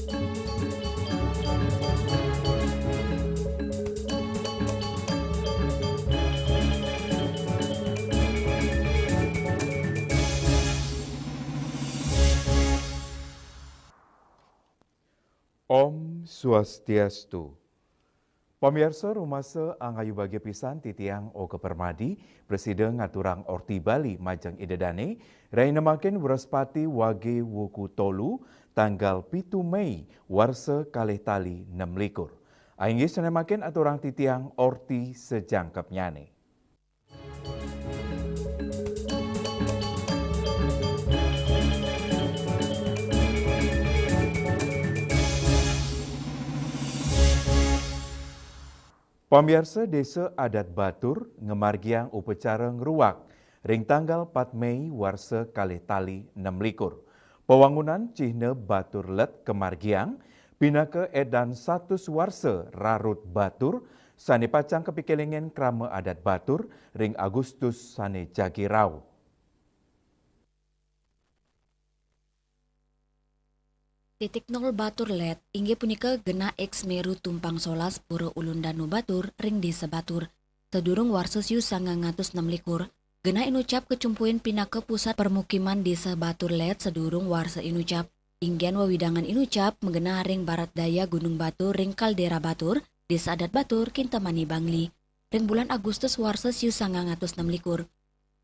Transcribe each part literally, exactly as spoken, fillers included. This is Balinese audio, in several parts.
Om Swastiastu. Pamiarsa, rumasa angayu bagia pisan titiang Oka Permadi, prasida ngaturang Orti Bali majeng Ida Dane, rahina mangkin Wrespati wage wuku tolu, tanggal pitu Mei, warsa kalih tali nem likur. Inggih sane mangkin aturang titiang Orti sajangkepnyane. Pamiarsa, Desa Adat Batur ngamargiang upacara ngruwak ring tanggal pat Mei warsa kalih tali nem likur. Pawangunan cihna Batur Let kamargiang pinaka edan satus warsa rarut batur sane pacang kapikelingin krama adat batur ring Agustus sane jagi rauh. Titik nol Batur Let inggih punika genah eks Meru Tumpang Solas Pura Ulun Danu Batur ring Desa Batur. Sadurung warsa siu sangang atus nem likur, genah inucap kacumpuin pinaka pusat permukiman Desa Batur Let sadurung warsa inucap. Inggian wewidangan inucap magenah ring barat daya Gunung Batur ring Kaldera Batur, Desa Adat Batur, Kintamani, Bangli. Ring bulan Agustus warsa siu sangang atus nem likur,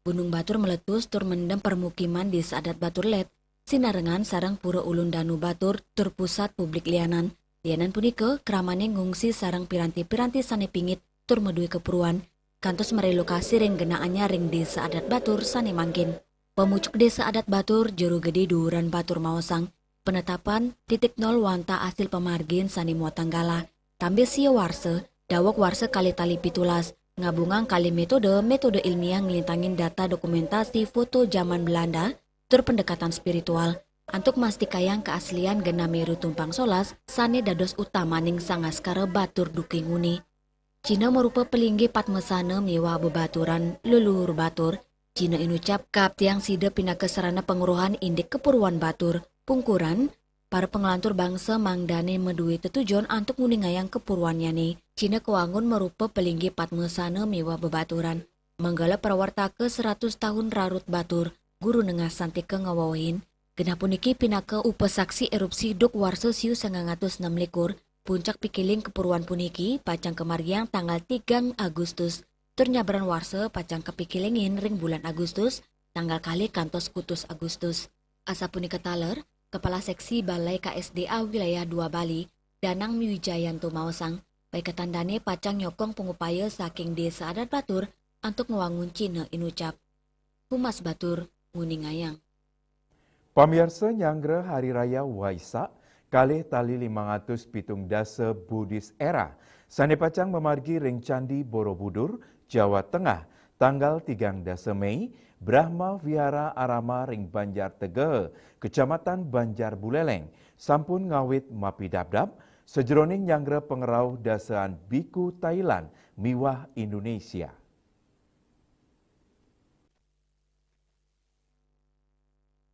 Gunung Batur meletus tur mendem permukiman Desa Adat Batur Let, sinarengan sareng Pura Ulun Danu Batur tur pusat publik lianan. Lianan punika kramane ngungsi sareng piranti-piranti sane pingit tur madue kapuruan, kantos marelokasi ring genah anyar ring Desa Adat Batur sane mangkin. Pemucuk Desa Adat Batur, Jero Gede Duuran Batur maosang, penetapan titik nol wantah asil pamargin sane muatang galah, tambih sia warsa, daweg warsa kalih tali pitulas, ngabungang kalih metode, metode ilmiah nglintangin data dokumentasi foto jaman Belanda, tur pendekatan spiritual, antuk mastikayang keaslian genah Meru Tumpang Solas sane dados utamaning sangaskara batur duke nguni. Cihna marupa palinggih padmasana miwah bebaturan leluhur batur. Cihna inucap kaaptiang sida pinaka sarana pangruhan indik kapuruan batur, pungkuran, para panglantur bangsa mangdane madue tetujon antuk nguningayang kapuruannyane. Cihna kawangun marupa palinggih padmasana miwah bebaturan. Manggala prawartaka seratus tahun rarut batur, Guru Nengah Santika ngawewehin, genah puniki pinaka upasaksi erupsi duk warsa siu sangang atus nem likur, puncak pikiling kapuruan puniki pacang kamargiang tanggal tigang Agustus, tur nyabran warsa pacang kapikilingin ring bulan Agustus, tanggal kalih kantos kutus Agustus. Asapunika taler, Kepala Seksi Balai K S D A Wilayah dua Bali, Danang Wijayanto maosang, paiketan dane pacang nyokong pangupaya saking Desa Adat Batur antuk ngwangun cihna inucap. Humas Batur nguningayang. Pamiarsa, nyanggra Hari Raya Waisak kalih tali limang atus pitung dasa Buddhist Era sane pacang mamargi ring Candi Borobudur, Jawa Tengah, tanggal tigang dasa Mei, Brahma Vihara Arama ring Banjar Tegeha, Kecamatan Banjar Buleleng, sampun ngawit mapidabdab sajeroning nyanggra pangrauh dasaan biku Thailand miwah Indonesia.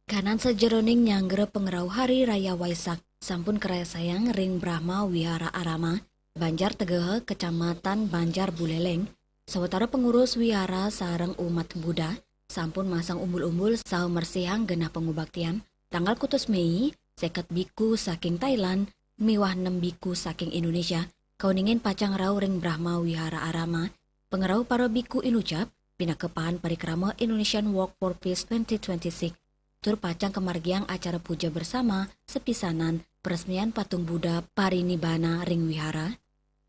Kanan sajeroning nyanggra pangrauh Hari Raya Waisak sampun karasayang ring Brahma Wihara Arama, Banjar Tegeha, Kecamatan Banjar Buleleng, sawatara pengurus wihara sareng umat Buddha sampun masang umbul-umbul saha mersihang genah pangubaktian. Tanggal kutus Mei, seket biku saking Thailand miwah nem biku saking Indonesia kauningin pacang rauh ring Brahma Wihara Arama. Pangrauh para biku inucap, pinaka paan parikrama Indonesian Walk for Peace twenty twenty-six, tur pacang kamargiang acara puja bersama, sepisanan, peresmian patung Buddha Parinibbana ring wihara.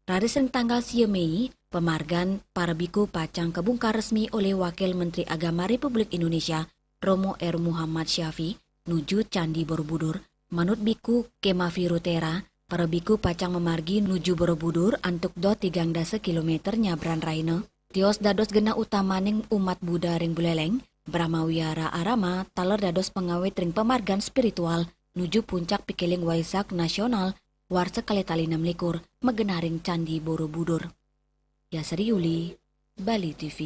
Raris ring tanggal sia Mei, pamargan para biku pacang kabungkar resmi olih Wakil Menteri Agama Republik Indonesia, Romo R Muhammad Syafi, nuju Candi Borobudur, manut biku Kemaviru Thera, para biku pacang mamargi nuju Borobudur antuk doh tigang dasa kilometer nyabran rahina. Tios dados genah utamaning umat Buddha ring Buleleng, Brahma Wihara Arama taler dados pangawit ring pamargan spiritual nuju puncak pikiling Waisak Nasional warsa kalih tali nem likur magenah ring Candi Borobudur. Yasri Yuli, Bali T V.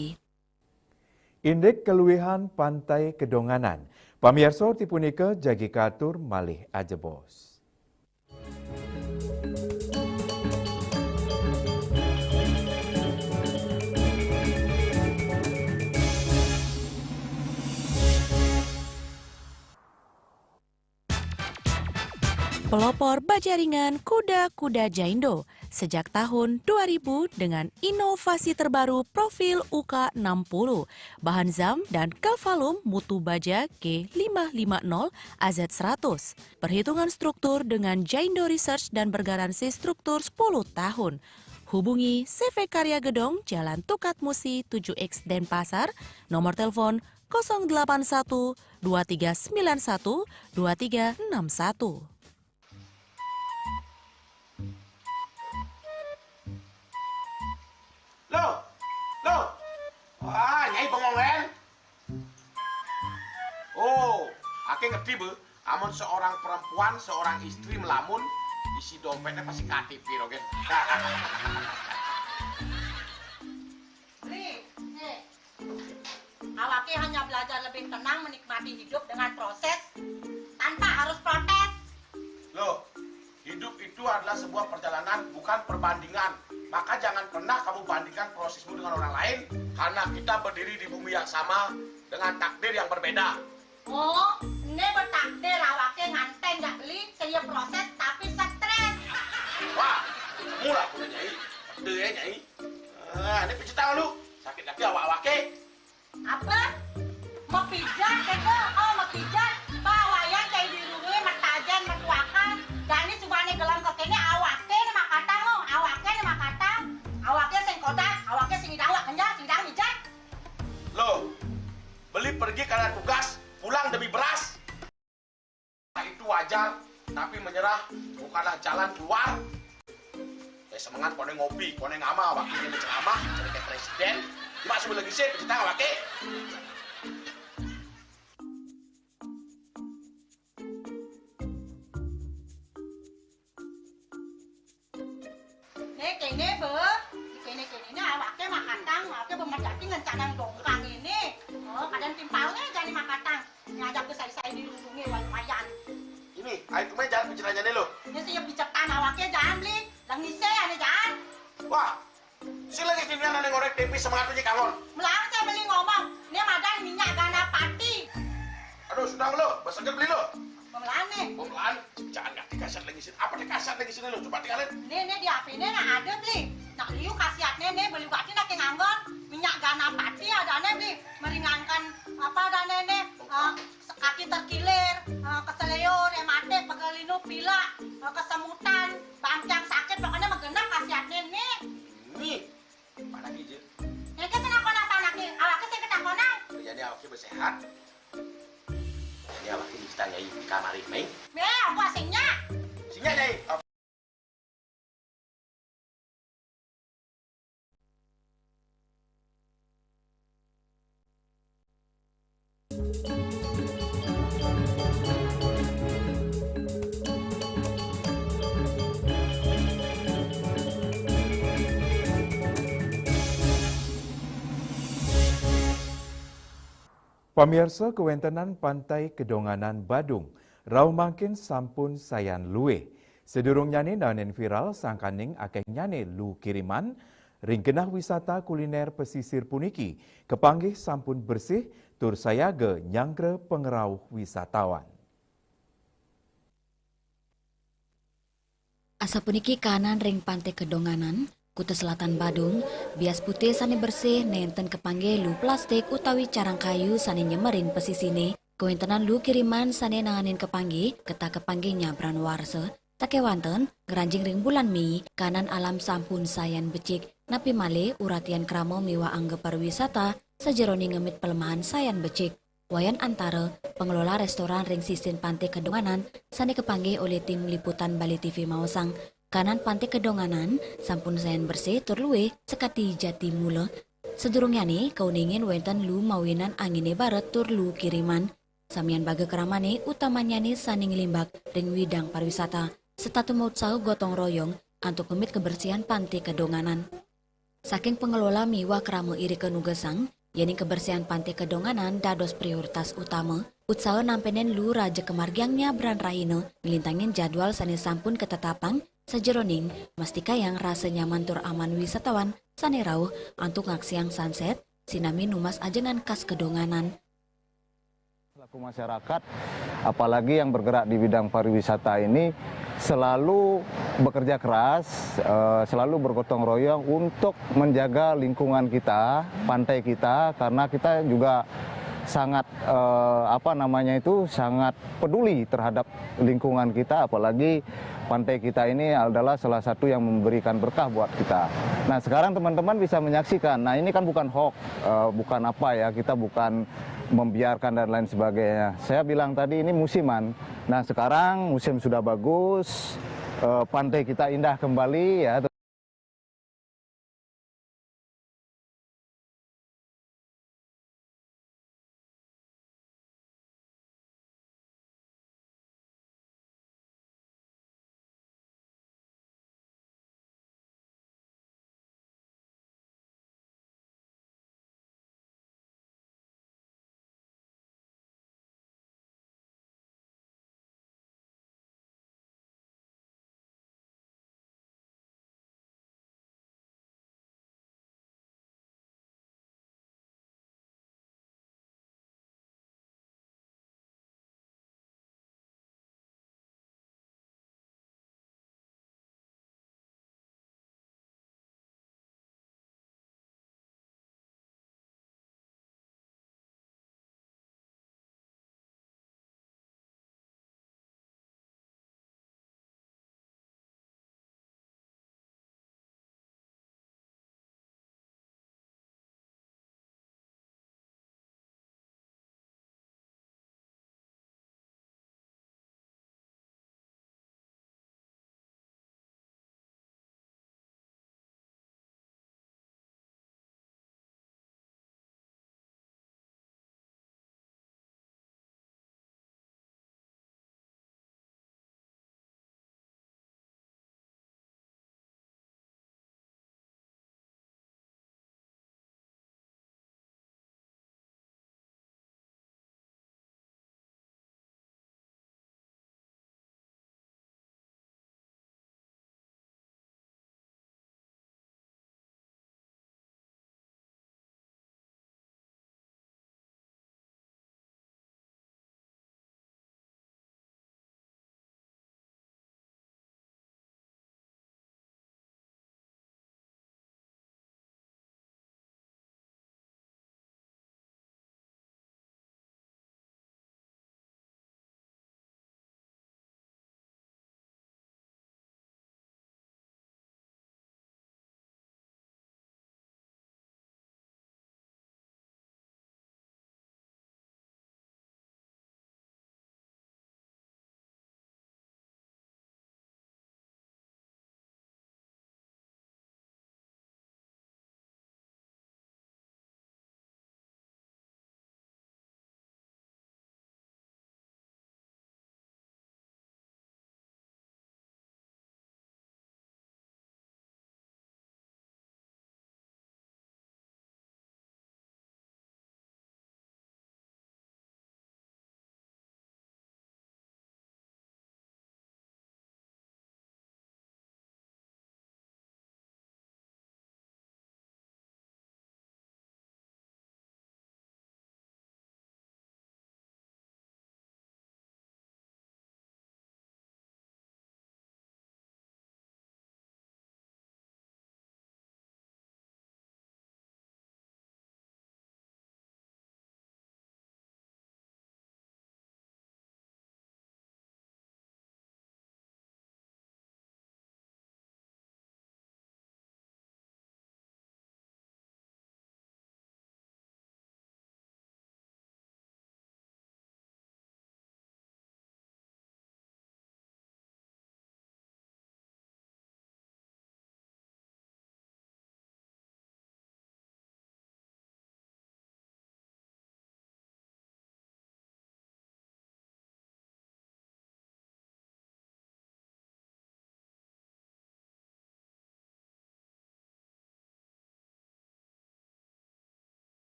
Indik kaluihan Pantai Kedonganan, pamiarsa, orti punika jagi katur malih ajebos. Pelopor baja ringan kuda-kuda Jaindo sejak tahun dua ribu dengan inovasi terbaru profil U K enam puluh, bahan ZAM dan Kelvalum mutu baja G lima lima nol A Z seratus. Perhitungan struktur dengan Jaindo Research dan bergaransi struktur sepuluh tahun. Hubungi C V Karya Gedong, Jalan Tukat Musi tujuh X, Denpasar, nomor telepon kosong delapan satu dua tiga sembilan satu dua tiga enam satu. Loh, loh. Wah, Nyai bengong, kan? Oh, aké ngerti, Bu. Amun seorang perempuan, seorang istri melamun, isi dompetnya pasti K T P, Rogen. Beli, eh, awaké hanya belajar lebih tenang menikmati hidup dengan proses tanpa harus protes. Loh, hidup itu adalah sebuah perjalanan, bukan perbandingan. Maka jangan pernah kamu bandingkan prosesmu dengan orang lain, karena kita berdiri di bumi yang sama dengan takdir yang berbeda. Oh, né bertakdir awaké nganten jak Beli, sing ya proses tapi stres. Wah, ketemu lah punya Nyai. Ada ya, Nyai. Ah, ini pijit tangan lu. Sakit lagi awak-awaké. Apa? Mapijat kéto? Oh, mapijat. Bah, wayan cai dirungi, matajen, matuakan. Jani subané gelem kéné, awaké né makatang, oh. Awaké né makatang. Awaké sing kodak, awaké sing idang, awak kenjal, sing idang mijat. Loh, Beli pergi karena tugas, pulang demi beras. Itu wajar, tapi menyerah bukanlah jalan keluar. Eh, semangat koné ngopi, koné ngama, wakilnya ceramah, jadi kayak presiden. Cuma sebelum lagi sih, kita awake. Né kéné, Bé. Kéné-kéné né awaké makatang, awaké bé medati ngencanang dongkang ini. Oh, kadén timpalné jani makatang. Ngajak ké sai-sai dirundungé wayan-wayan. Ini, ayo kemana jalan pikirannya nih lo? Né sing picetan awaké jani Beli. Lengisé ané jani. Wah, si lagi sini ané ngorek tempe semangat aja kangon. Melarang saya Beli ngomong. Né madan minyak ganapati. Aduh, sudah lo, beseger Beli lo. Pemelané. Pemelaan, jangan ngerti kasat lagi sini. Apa nih kasat lagi sini lo? Coba tinggalin. Né, né di H P-né nah ada, Beli. Nak liu khasiatné né, Beli, berarti nak nganggon minyak ganapati adané, Beli. Meringankan apa adané né? Eh, kaki terkilir, eh, keseleo, rematik, pegelinu, pilek, eh, kesemutan, bangkiang sakit, pokoknya mah genep khasiatné né. Nih, mana gitu? Né ké sing takon apa nak, awaké sing ketakonan. Jadi awaké bé sehat. Jadi awaké bisa nyai di kamar ini. Né, apa sing nyak? Sing nyak, Nyai. Pamiarsa, kawéntenan Pantai Kedonganan Badung rauh mangkin sampun sayan luwih. Sadurungnyané naenin viral sangkaning akéhnyané lu kiriman ring genah wisata kulinér pesisir puniki, kapanggih sampun bersih tur sayaga nyanggra pangrauh wisatawan. Asapuniki kaanan ring Pantai Kedonganan, Kuta Selatan Badung, bias putih sané bersih, nénten kapanggih lu plastik utawi carang kayu sané nyemerin pesisiné, kawéntenan lu kiriman sané naenin kapanggih, ketah kapanggih nyabran warsa, sakéwanten, ngranjing ring bulan Mei, kaanan alam sampun sayan becik, napi malih uratian krama miwah angga pariwisata sajeroning ngemit palemahan sayan becik. Wayan Antara, pengelola restoran ring sisin Pantai Kedonganan, sané kapanggih olih tim liputan Bali T V maosang, kaanan Pantai Kedonganan sampun sayan bersih tur luwih sakadi jati mula. Sadurungnyané kauningin wénten lu mawinan anginé baret tur lu kiriman. Samian baga kramané, utamannyané sané nglimbak ring widang pariwisata, setata mautsaha gotong royong antuk ngemit kabersihan Pantai Kedonganan. Saking pengelola miwah krama irika nugasang, yéning kabersihan Pantai Kedonganan dados prioritas utama, utsaha nampénin lu raja kamargiang nyabran rahina, nglintangin jadwal sané sampun katetapang, sajeroning mastikayang rasa nyaman tur aman wisatawan sané rauh antuk ngaksiang sunset, sinami numbas ajengan khas Kedonganan. Masyarakat, apalagi yang bergerak di bidang pariwisata ini, selalu bekerja keras, eh, selalu bergotong royong untuk menjaga lingkungan kita, pantai kita, karena kita juga sangat, eh, apa namanya itu, sangat peduli terhadap lingkungan kita, apalagi pantai kita ini adalah salah satu yang memberikan berkah buat kita. Nah, sekarang teman-teman bisa menyaksikan. Nah, ini kan bukan hoax, eh, bukan apa ya, kita bukan membiarkan dan lain sebagainya. Saya bilang tadi ini musiman. Nah, sekarang musim sudah bagus, eh, pantai kita indah kembali ya.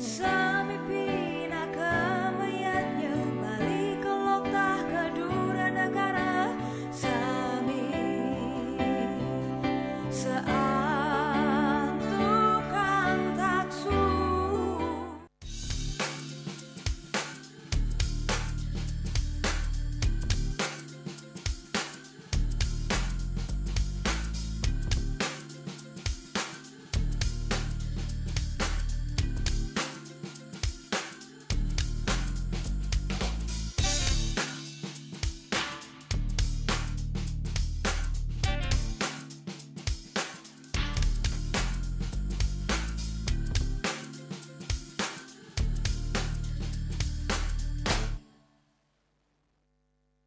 Sami pinaka mayadnya balik ke lokta ke dura negara. Sami seantukan taksu.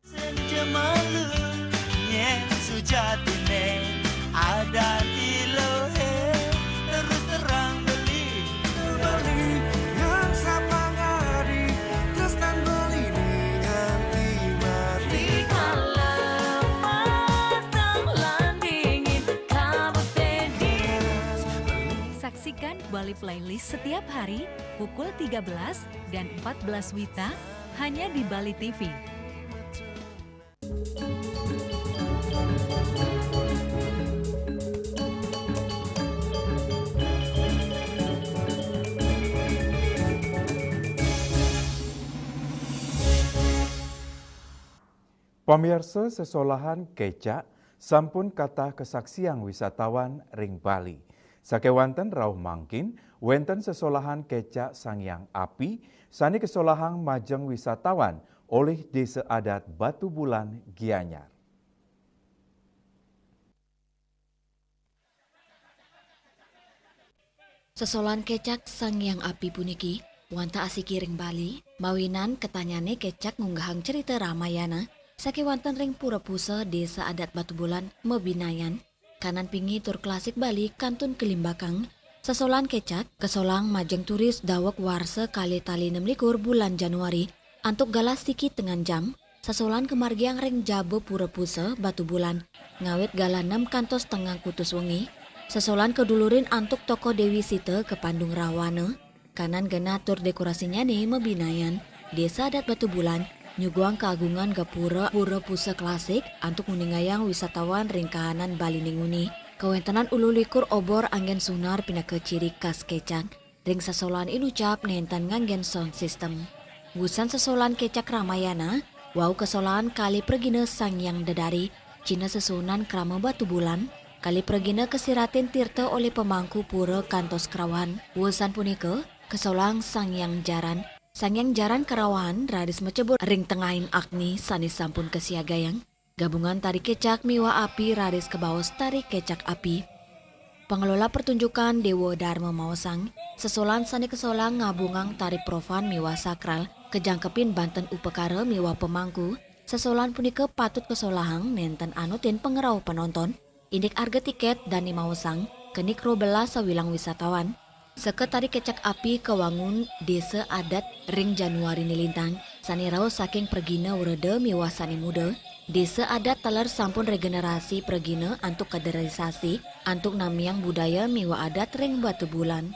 Senja malu, nye sujatine, ada ilohe, terus terang beli. Beli yang sapa ngadi, tresnan beli ni nganti mati. Di kala matang lan dingin, kabut pedis. Saksikan Bali Playlist setiap hari pukul tiga belas dan empat belas wita hanya di Bali T V. Pamiarsa, sesolahan kecak sampun katah kasaksiang wisatawan ring Bali. Sakewanten rauh mangkin, wenten sesolahan kecak Sang Hyang Api sane kesolahang majeng wisatawan olih Desa Adat Batubulan, Gianyar. Sesolahan kecak Sang Hyang Api puniki wantah asiki ring Bali, mawinan ketanyane kecak ngunggahang cerita Ramayana sakewanten ring Pura Pusa Desa Adat Batubulan mabinayan. Kanan pingi tur klasik Bali kantun kalimbakang. Sesolahan kecak kasolahang majeng turis daweg warsa kalih tali nem likur bulan Januari antuk galah siki tengan jam. Sesolahan kamargiang ring jaba Pura Pusa Batubulan ngawit galah nem kantos tengang kutus wengi. Sesolahan kadulurin antuk tokoh Dewi Sita kapandung Rawana. Kanan genah tur dekorasinyane mabinayan. Desa Adat Batubulan nyuguhang kaagungan gapura Pura Pusa klasik antuk nguningayang wisatawan ring kahanan Baline nguni. Kawentenan ulu likur obor anggen sunar pinaka ciri khas kecak. Ring sesolahan inucap nenten nganggen sound system. Wusan sesolahan kecak Ramayana, wau kasolahan kalih pragina Sang Hyang Dedari, cihna sesuhunan krama Batubulan, kalih pragina kasiratin tirta olih pamangku pura kantos krawan. Wusan punika, kasolahang Sang Hyang Jaran. Sang Hyang Jaran karawahan raris macebur ring tengahing agni sane sampun kasiagayang. Gabungan tari kecak miwah api raris kabaos tari kecak api. Pangelola pertunjukan Dewa Darma maosang, sesolahan sane kasolahang ngabungang tari profan miwah sakral, kajangkepin banten upakara miwah pamangku. Sesolahan punika patut kasolahang nenten anutin pangrauh panonton. Indik arga tiket dane maosang, keni krobelas sawilang wisatawan. Seka tari kecak api kawangun Desa Adat ring Januari nilintang, sane rauh saking pragina wreda miwah sane muda. Desa Adat taler sampun regenerasi pragina antuk kaderisasi, antuk namiang budaya miwah adat ring Batubulan.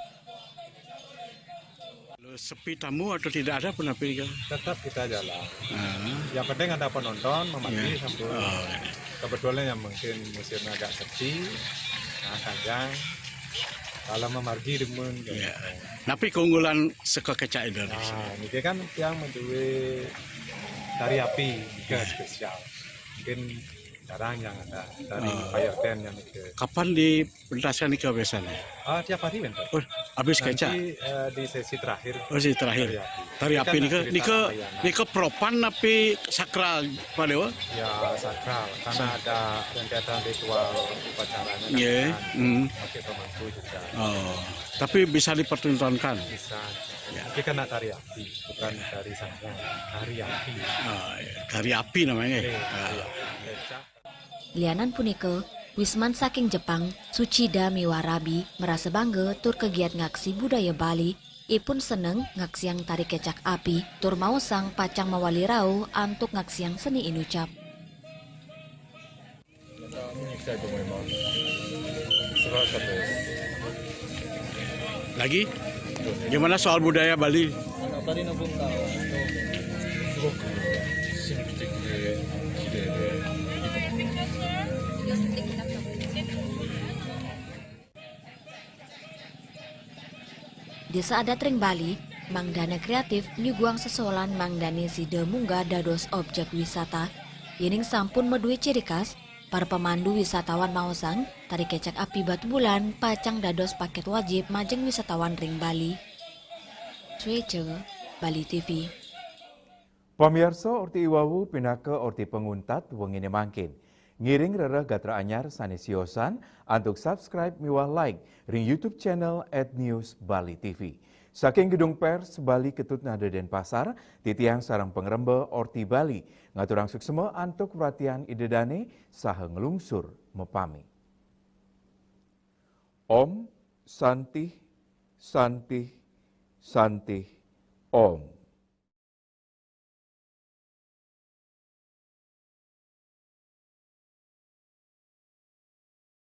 Kalau sepi tamu atau tidak ada pun api juga? Tetap kita jalan. Ah. Yang penting ada penonton, memargi. Ya. Sampun. Oh, ya. Kebetulan yang mungkin musimnya agak sepi, nah, kadang kalau memargi demen. Ya. Napi keunggulan seka kecak itu? Nah, ini kan yang menduwe tari api, juga spesial. Mungkin jarang yang ada tari. Oh. Fire band yang itu. Kapan di pentas nika biasanya? Ah, tiap hari, Bang. Oh, habis kecak? Nanti, eh, di sesi terakhir. Oh, sesi terakhir. Tari api. Tari api kan nika, cerita nika, Ramayana. Nika propan napi sakral, Pak Dewa? Ya, sakral. Karena ada rentetan ritual upacaranya kan. Nggih. Hmm. Pakai pemangku juga. Oh, tapi bisa dipertontonkan? Bisa. Ya. Tapi kena tari api, bukan tari sanggar. Tari api. Ah, ya. Tari api namanya. Iya, ah. Tari api. Lianan punika, wisman saking Jepang, Suchida miwah rabi, marasa bangga tur kagiat ngaksi budaya Bali. Ipun seneng ngaksiang tari kecak api, tur maosang pacang mawali rauh antuk ngaksiang seni inucap. Lagi? Gimana soal budaya Bali? Desa adat ring Bali, mangdane kreatif nyuguhang sesolan mangdane sida munggah dados objek wisata. Yening sampun madue ciri khas, para pemandu wisatawan maosang, Tari Kecak Api Batubulan pacang dados paket wajib majeng wisatawan ring Bali. Swecca, Bali T V. Pamiarsa, orti iwawu pinaka orti panguntat wengine mangkin. Ngiring rereh gatra anyar sane siosan antuk subscribe miwah like ring YouTube channel at News Bali T V. Saking Gedung Pers Bali Ketut Nada Denpasar, titiang sareng pangremba Orti Bali ngaturang suksma antuk wratian Ida Dane saha nglungsur mapamit. Om Santih, Santih, Santih, Om.